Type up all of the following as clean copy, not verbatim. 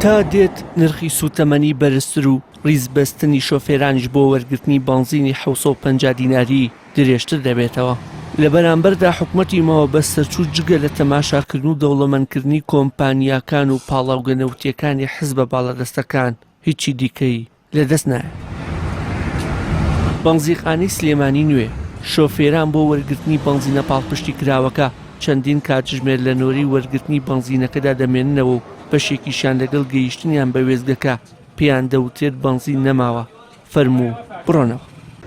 تا دێت نرخی سووتەمەنی بەرزتر و ڕیزبەستنی شۆفێرانیش بۆ وەرگرتنی بەنزینی 750 دیناری درێژتر دەبێتەوە. لە بەرامبەردا حکومەتی ماوەبەسەرچوو جگە لە تەماشاکردن و دەوڵەمەندکردنی کۆمپانیاکان و پاڵاوگە نەوتییەکانی حزبە باڵادەستەکان هیچی دیکەی لەدەست نایەت. بەنزیخانەی سلێمانی نوێ، شۆفێران بۆ وەرگرتنی بەنزینە پاڵپشتیکراوەکە چەندین کاتژمێر لە نۆرەی وەرگرتنی بەنزینەکەدا دەمێننەوە و بەشێکیشیان لەگەڵ گەیشتنیان بە وێستگەکە پێیان دەوترێت بەنزین نەماوە فەرموو بڕۆنەوە.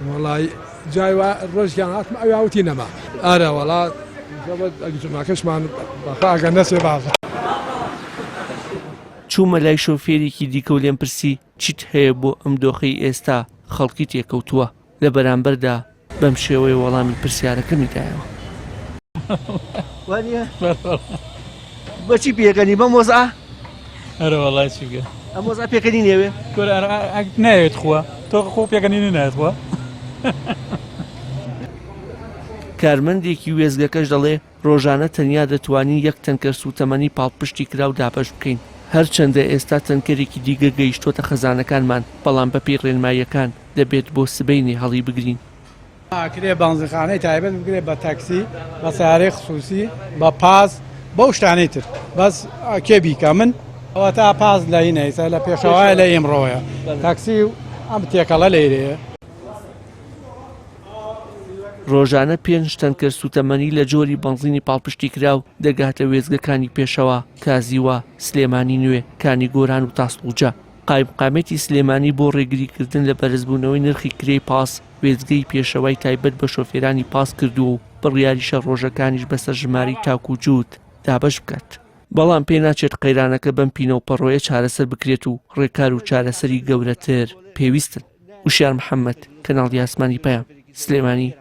وەڵای جای وا ڕۆژیان هاتم ئەویا وتی نەما. ئەرە وەڵا جومعەکەشمان بەخوا ئەگەر نەچێ باشە. چوومە لای شۆفێرێکی دیکە و لێم پرسی چیت هەیە بۆ ئەم دۆخەی ئێستا خەڵکی تێکەوتووە؟ لە بەرامبەردا بەم شێوەیە وەڵامی پرسیارەکەمی دایەوە. وانیە؟ بەچی پێکەنی بەم وەزعە؟ ئەرە وەڵای چی بکە ئەم وەزعە پێکەنی نێوێ؟ کورە ناوێت خووە تۆ خۆ پێکەنینی نایەت خووە. کارمەندێکی وێستگەکەش دەڵێ ڕۆژانە تەنیا دەتوانین یەک تەنکەر سووتەمەنی پاڵپشتی کراو دابەش بکەین، هەرچەندە ئێستا تەنکەرێکی دیگە گەیشتووەتە خەزانەکانمان، بەڵام بەپێی ڕێنماییەکان دەبێت بۆ سبەینێ هەڵیبگرین. ئەکرێ بەنزینخانەی تایبەت بکرێ بە تەکسی، بە سەیارەی خسوسی، بە پاس، بەو شتانەی تر. بەس کێ بیکا؟ من؟ ئەوەتا پاس لە هینە ئیستا لە پێشەوایە لە ئیمڕۆیە. تەکسی و ئەم تێکەڵە لەیرەیە. ڕۆژانە پێنج تەنکەر سووتەمەنی لە جۆری بەنزینی پاڵپشتیکراو دەگاتە وێستگەکانی پێشەوا، کازیوە، سلێمانی نوێ، کانی گۆران و تاسڵوجە. قایمقامیەتی سلێمانی بۆ ڕێگریکردن لە بەرزبوونەوەی نرخی کرێی پاس، وێستگەی پێشەوای تایبەت بە شۆفێرانی پاس کردووە و بڕیاریشە ڕۆژەکانیش بەسەر ژمارەی تاک و جووت دابەش بکات. بەڵام پێناچێت قەیرانەکە بەم پینە و پەڕۆیە چارەسەر بکرێت و ڕێکار و چارەسەری گەورەتر پێویستن. وشیار محەمەد، کەناڵی ئاسمانی پەیام، سلێمانی.